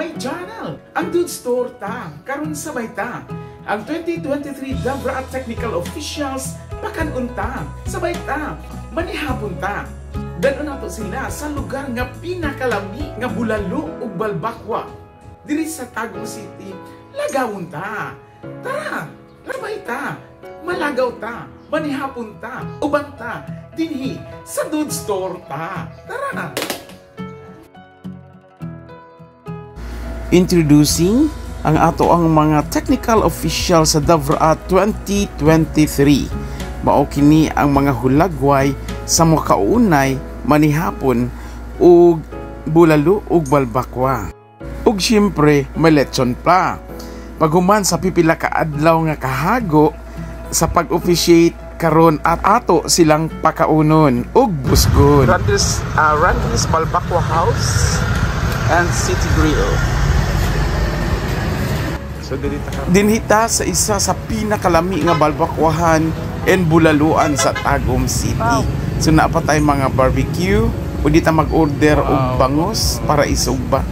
my channel. Ang Dude Store ta, karon sabay ta. Ang 2023 Davra Technical Officials pakan-on ta, sabay ta, manihapon ta. Dad-on nato sila sa lugar nga pinakalami nga bulalo ug balbakwa. Diri sa Tagum City, lagawon ta. Tara, labay ta, malagaw ta, manihapon ta, uban ta, dinhi sa Dude Store ta. Tara! Introducing ang ato ang mga technical official sa Davra 2023. Mao kini ang mga hulagway sa makaunay manihapon ug bulalo ug balbakwa. Ug siyempre may lechon pa. Paghuman sa pipila ka adlaw nga kahago sa pag-officiate karon at ato silang pakaunon ug busgon. Randy's Balbakwa House and City Grill. So dinhita sa isa sa pinakalami nga balbakwahan and bulaluan sa Tagum City. So naa pa tay mga barbecue, pwede ta mag-order og bangos para isugba.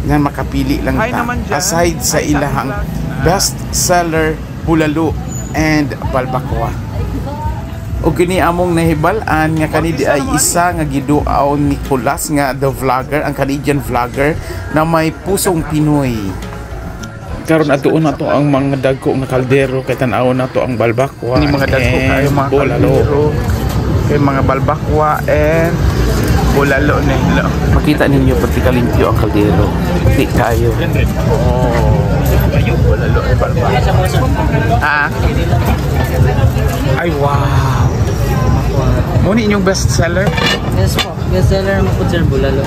Yan, makapili lang Hi ta. Naman dyan. Aside sa Hi sa ilahang vlog. Best seller bulalo and balbakwa. O kini among nahibal-an nga kani di ay isa nga giduaw ni Nicolas nga the vlogger, ang Canadian vlogger na may pusong Pinoy. Karon atuon na to ang mga dagko nga kaldero kay tan-awon na to ang balbakwa. Ni mga dagko and kayo mga bulalo. Kaldero. Kay mga balbakwa and bulalo ni. Makita ninyo pag kalimpyo ang kaldero. Di kayo. Oh. Bulalo and balbakwa. Ah. Ay, wow. Mo ni inyong best seller? Yes po. Best seller mo po, sir, bulalo.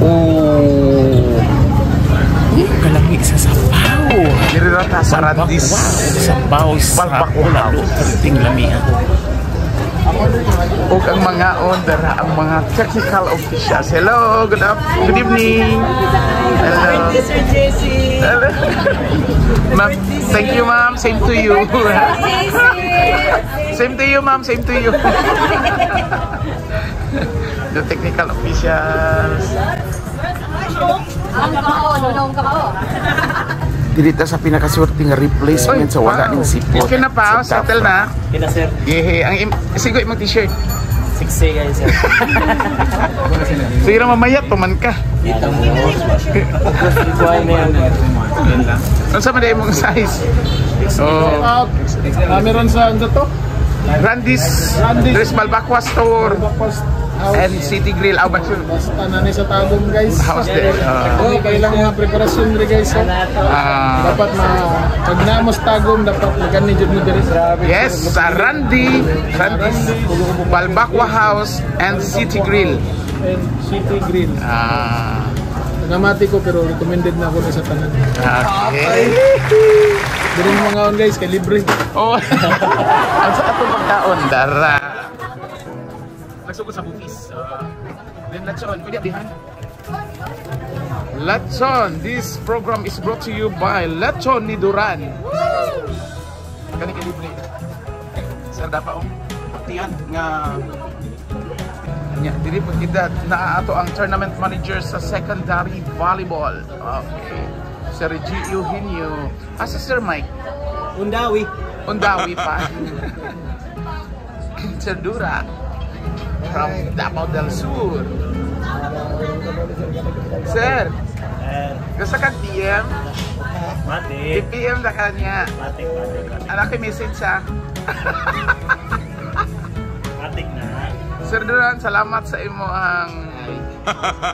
Oh. Kalami sa sabaw. Diri ra ta sa Randy's. Sabaw sa Balbakwa. Bulalo. Perting lami. Ug ang mga order ang mga technical officials. Hello, good evening. Hello. Sir Jesse! Hello. Ma'am, thank you, ma'am. Same to you. Same to you, ma'am. Same to you. The technical officials. Ang kamao, nunong kamao. Dili ta sa pinakaswerte nga replacement sa wala ning sipot. Okay na pa, sa settle na. Kina sir, Yehe, ang sigo imong t-shirt. 6A kayo, sir. Sige na, mamaya tuman ka. Ito mo. Ikuha na yan. Unsa man imong size? Oh, Out. Ah, meron sa ano to? Randy's Randy's. Dres Balbakwa Store Breakfast house. And City Grill. Ah, basta Basta na ni sa Tagum, guys. House there. Ah. Oh, kailang mga preparasyon rin, guys. Oh. Ah. Dapat ma pag namos Tagum, dapat magani jud mo diri. Yes, sa Randy's Balbakwa House and City Grill. And City Grill. Ah, Tagamati ko pero recommended na ako ni sa tanan. Okay. Diri mo mga on, guys, kay libre. Oh. Ang sa atong pagkaon, dara. Nagsugod sa bufis. Then lechon, pwede dihan. Lechon, this program is brought to you by Lechon ni Duran. Kani kay libre. Sir, dapat oh. Tiyan nga nya diri pud kita naa ato ang tournament manager sa secondary volleyball. Okay. Sir G. Eugenio. Asa Sir Mike? Undawi. Undawi pa. Sir Dura from Davao del Sur. Sir, gusto ka PM? Matik. I-PM na kanya. Matik, matik. Ano kay message ha? Matik na. Sir Duran, salamat sa imo ang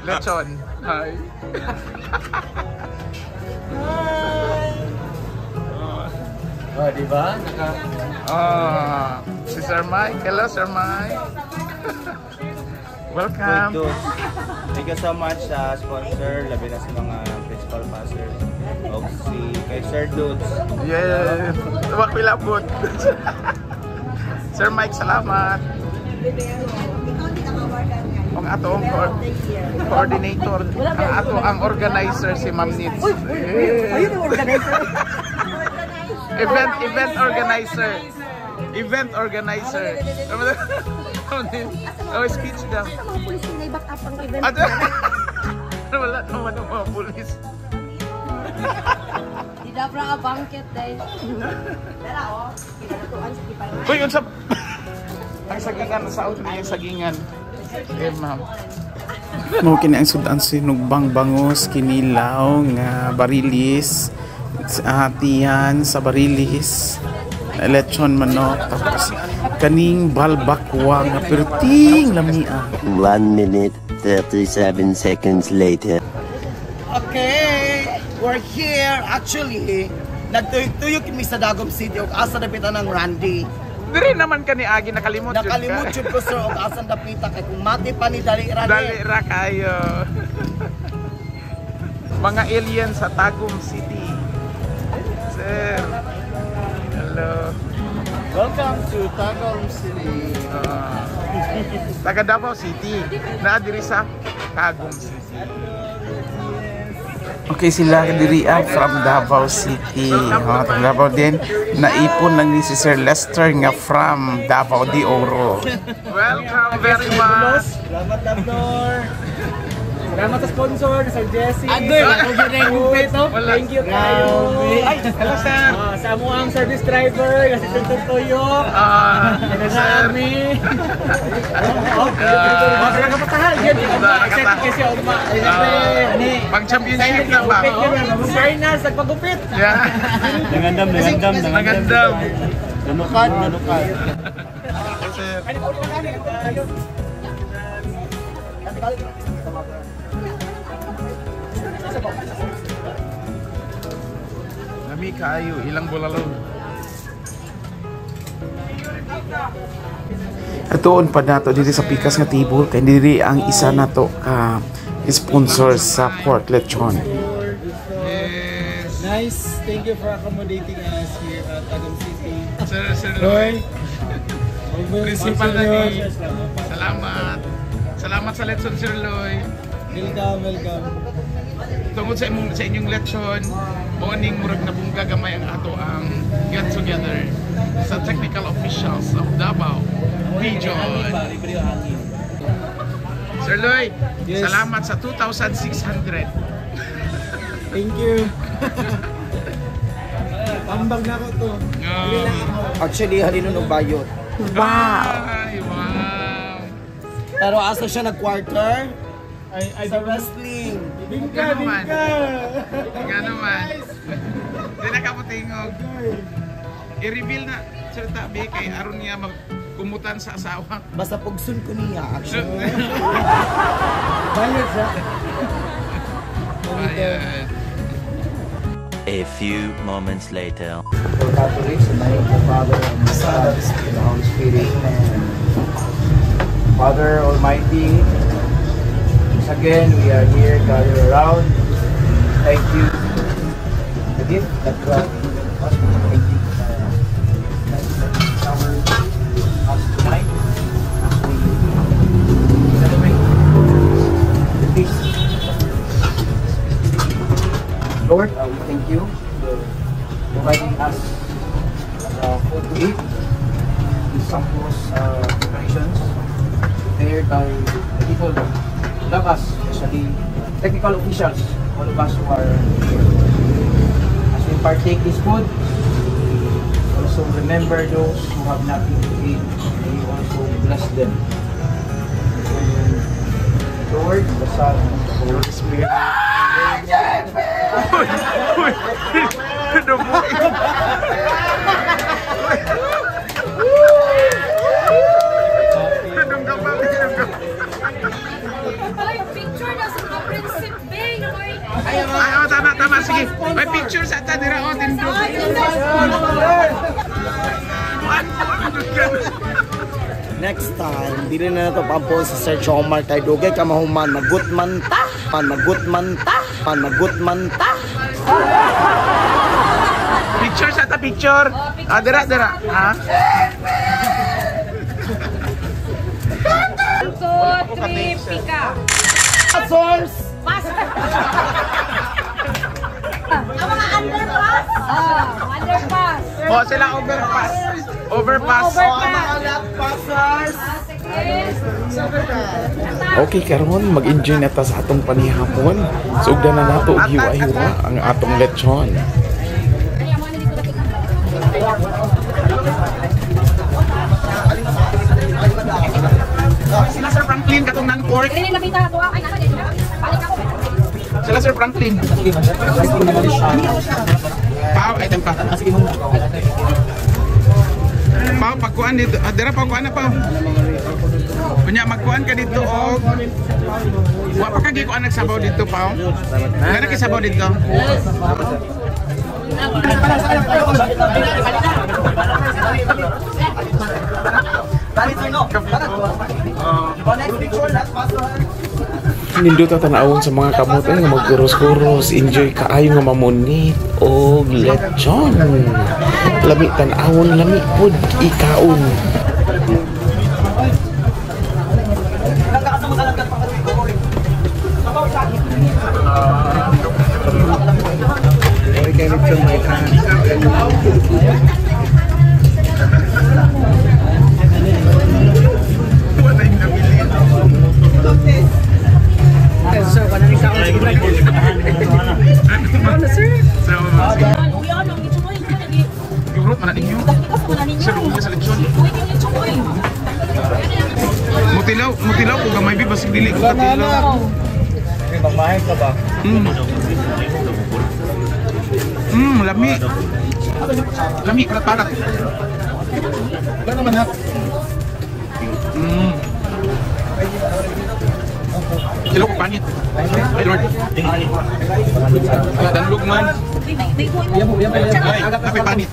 lechon. Hi. Oh, di ba? Naka Oh, si Sir Mike. Hello, Sir Mike. Welcome. Good. Thank you so much sa sponsor, labi na sa mga principal passers. O si kay Sir Dudes. Yeah. Wak pilabot. Sir Mike, salamat. Ang ato ang coordinator, ang ato ang organizer si Ma'am Nits. Ayun ang organizer. Event organizer. Event organizer. Oh, speech daw. Mga pulis na back up ang event. Ato. Wala naman ang mga pulis. Di dabra a banquet day. Dara oh, kinatuan sa kipay. Uy, unsa ang sagingan sa auto niya sagingan. Eh, ma'am. Mao kini ang sudan sinugbang bangos kinilaw nga barilis atian sa barilis lechon manok tapos kaning balbakwa nga perting lamia. 1 minute, 37 seconds later. Okay, we're here actually. Nagtuyok-tuyok kami sa Dagom City og asa dapita ng Randy. Diri naman ka ni Agi, nakalimot jud ka. Nakalimot jud ko, sir, og asa dapita kay kung mati pa ni dali ra ni. Dali ra kayo. Mga alien sa Tagum City. Sir. Hello. Welcome to Tagum City. Taga Davao City. Naa diri sa Tagum City. Okay sila diri from Davao City. Oh, taga Davao din. Naipon lang ni si Sir Lester nga from Davao de Oro. Welcome very much. Salamat, Dabnor. Salamat sa sponsor, Sir Jesse. Agoy, ako gyud ang gupit, oh. Wala. Thank you kayo. Ay, hello sir. Sa amo ang service driver, kasi Sir Toyo. Sir. Kami. Oh, nakapatahan. Yan, excited kasi ugma. Pang championship na ba? Finals, nagpagupit. Yeah. Nangandam, nangandam, Nangandam. Nanukad, nanukad. Sir. Lami kaayo ilang bulalo. Atuon pa nato diri sa pikas nga table kay diri ang isa nato ka sponsor sa pork lechon. Yes. Nice. Thank you for accommodating us here at Tagum City. Sir, Sir Roy. Roy. Principal na ni. Salamat. Salamat sa lechon, Sir Loy. Welcome, welcome. Tungod sa imong sa inyong lechon, morning murag nabungga gamay ang ato ang get together sa technical officials of Davao Region. Sir Loy, Yes. salamat sa 2,600. Thank you. Tambag na ko to. Actually, halino og bayot. Wow! Ay, wow! Pero asa siya nag-quarter? Ay, ay, Sa wrestling. Bingka, Ganun man. bingka. Nga naman. Di na kaputingog. I-reveal na, Sir Tabi, kay aron niya magkumutan sa asawa. Basta pugsun ko niya actually. Bayot siya. Ayan. A few moments later. For Catholics, in the name of the Father, and the Son, and the Holy Spirit. Amen. Father Almighty, once again, we are here gathered around. Thank you the gift that you have given us. Thank you for the shower us tonight as we celebrate the feast. Lord, we thank you for providing us food to eat, the sumptuous preparations prepared by the people who love us, especially technical officials, all of us who are here. As we partake this food, also remember those who have nothing to eat. May you also bless them. And Lord, the Son, and the Holy Spirit. Uy! Dumugi. Dungga pa, dungga. Ay, picture na sa mga Principe Bay. Ay, oh, tama, tama. Sige. May picture sa ta dira oh, tindog. Next time, dili na nato pampon sa Sir Chomar kay dugay ka mahuman, magutman ta, pan magutman ta, pan magutman ta. Picture sa ta picture. Ah, dira, dira. Ha? 1, 2, 3, pika. Source! Pass! Ang mga underpass! Ah, underpass. Oh, sila overpass. Overpass. Overpass. Mga lap passers! Ah, sige. Okay, karon mag-enjoy na ta sa atong panihapon. Sugdan na nato og hiwa-hiwa ang atong lechon. Sila Sir Franklin katong nan-pork. Sila Sir Franklin. Pao, item pa. Pao, pagkuan dito. Ah, dira pagkuan na, Pao. Kunya magkuan ka dito og wa pa ka gikuan nagsabaw dito, Pao. Ngano kay sabaw dito? Nindot ang tanawon sa mga kamot ay nga magkuros-kuros, enjoy kaayo nga mamunit og lechon. Lami tan-awon, lami pud ikaon. Mutilaw, mutilaw ko gamay bi basig dili ko katilaw. Magmahal ka ba? Lami. Lami palat-palat. Wala naman ha. Tilaw ko panit. Ay Lord. Wala danlog man. Ay, napay panit.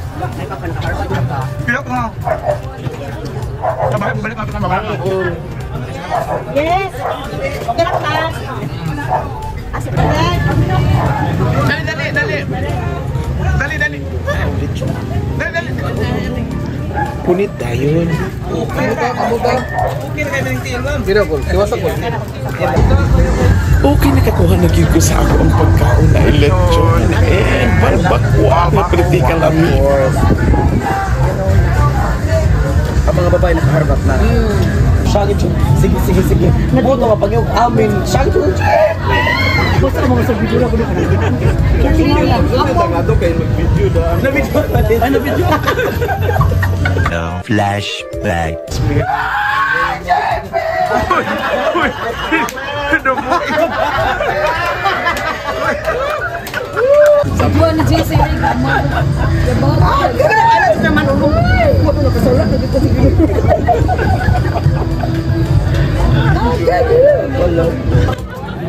Tilaw ko nga. Balik natin ang babae. Yes! Okay lang ta. Dali, dali, dali. Dali, dali. Dali, dali. Punit dayon. Okay, nakakuha na gyud ko sa ako ang pagkaon na lechon. Eh, barbacoa na pretty kalami. Ang mga babae nakaharbat na. Sagit siya. Sige, sige, sige. Buto ka pag yung amin. Sagit siya. Basta mga sa video lang. Na-video. Flashback. Buwan ni JC Rick.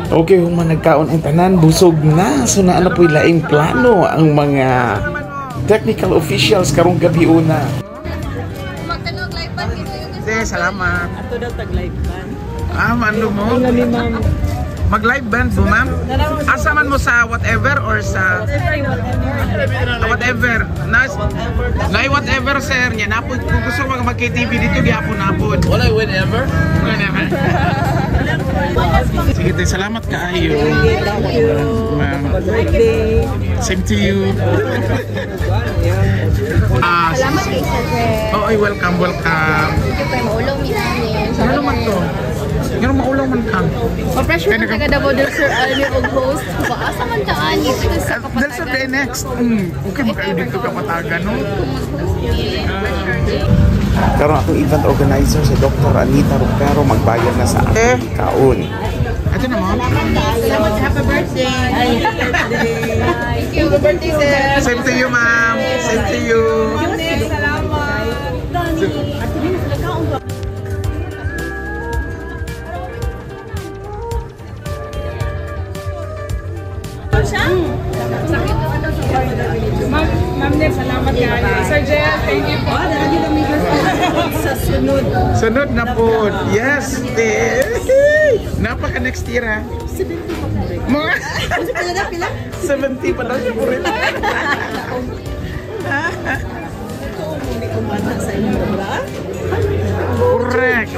Okay, human nagkaon ang tanan, busog na. So naa na po'y laing plano ang mga technical officials karong gabi una. Magtanong live band dito yung Hindi, salamat. Ato daw tag live band. Ah, ano mo? Mag-live band mo, ma'am? Asa man mo sa whatever or sa whatever? Nas, nay whatever, sir. Nya napod kung gusto mo mag-KTV dito gyapon napod. Wala, whenever. Whenever. Sige, te, salamat kaayo. Thank you. Ma'am. Birthday. Same to you. Ah, Salamat kay Sir Greg. Oh, ay, welcome, welcome. Thank you kay maulaw mi ani. Ano man to? Ngano maulaw man ka? Pa-pressure man taga Davao del Sur ani og host. Baasa man ta ani dito sa Del Sur Kapatagan. day next. Okay, makayo dito Kapatagan, no? Kung mag-host ni pressure ni. Karon atong event organizer si Dr. Anita Rupero magbayad na sa atong kaon. Ito na, ma'am. Salamat, happy birthday. Thank you. Happy birthday, sir. Same to you, ma'am. Same to you. Ma'am Nel, salamat kayo. Sir Jel, thank you po. Sa sunod. Sunod na po. Yes. Napaka next year, ha? Mga 70 pa daw siya po rin. Correct.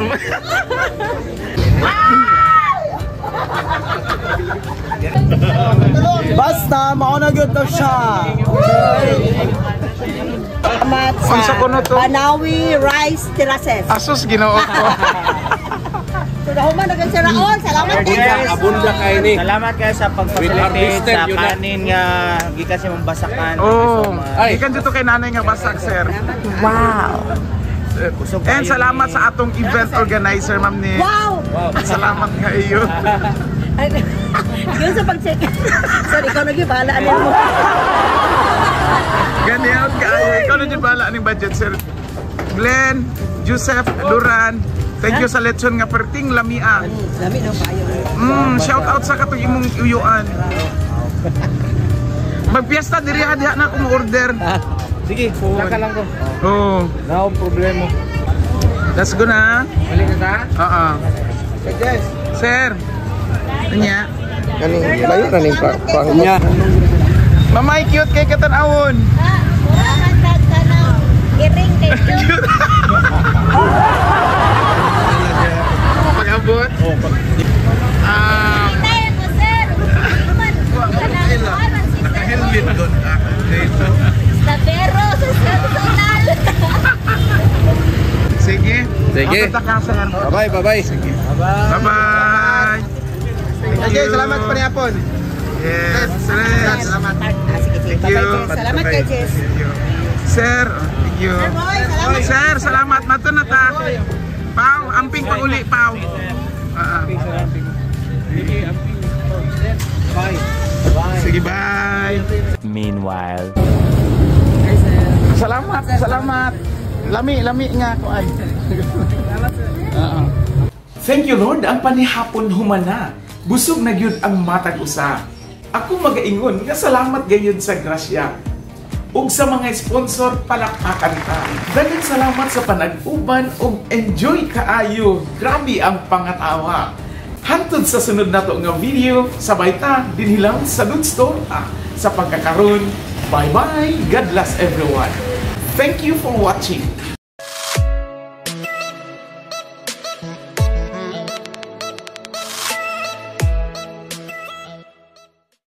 Basta, mauna gyud to siya. salamat sa Unsa kuno to? Banawi Rice Terraces. Asos, Ginoo ko. So nahuman na kay Sir Raul. Salamat kaayo. Abunda kay ni. Salamat kayo sa pag-facilitate sa kanin nga gikan sa imong basakan. Thank you so Oh, much. ay. Ikan dito kay nanay nga basak, sir. Wow. Busog And kayo salamat ni. sa atong event organizer, ma'am ni. Wow. Salamat kaayo. Yun sa pag-check. Sir, ikaw na gyud bahala ano mo. Ganyan kaayo. Ikaw na dyan bahala aning budget, sir. Glenn, Joseph, Duran, thank you sa lechon nga perting lamia. Lami no kaayo. Shout out sa katong imong uyuan. Magpiesta diri ha, diha na ako mo-order. Sige, saka lang ko. Oh, No problema. Let's go na. Balik na ta? Oo. Sir. Anya. Kani layo na ning pang niya. Mamay, cute kay katanawon. Giring kay Cute. Pag-abot. Oh, pag Ah, naka-helmet doon ako dito. Pero sa personal. Sige. Sige. Mapunta ka, sir. Bye bye. Sige. Bye-bye. Thank Okay, you. salamat pa nihapon. Yes, sir. Salamat. Ah, sige, sige. Thank you. Bye-bye, Jess. Salamat kay Jess. Thank you. Sir, thank you. Sir Boy, salamat. Sir, salamat. Mato na ta. Pau, amping pa uli, Pau. Ah, ah. Bye. Sige, bye. Meanwhile. Salamat, salamat. Lami, lami nga ako ay. Oo. Thank you, Lord, ang panihapon humana. Busog na gyud ang matag usa. Ako magaingon nga salamat gayud sa grasya. Ug sa mga sponsor, palakpakan ta. Daghang salamat sa panag-uban ug enjoy kaayo. Grabe ang pangatawa. Hantod sa sunod nato nga video, sabay ta dinhi lang sa Dudes Torta. Sa pagkakaroon, bye-bye. God bless everyone. Thank you for watching.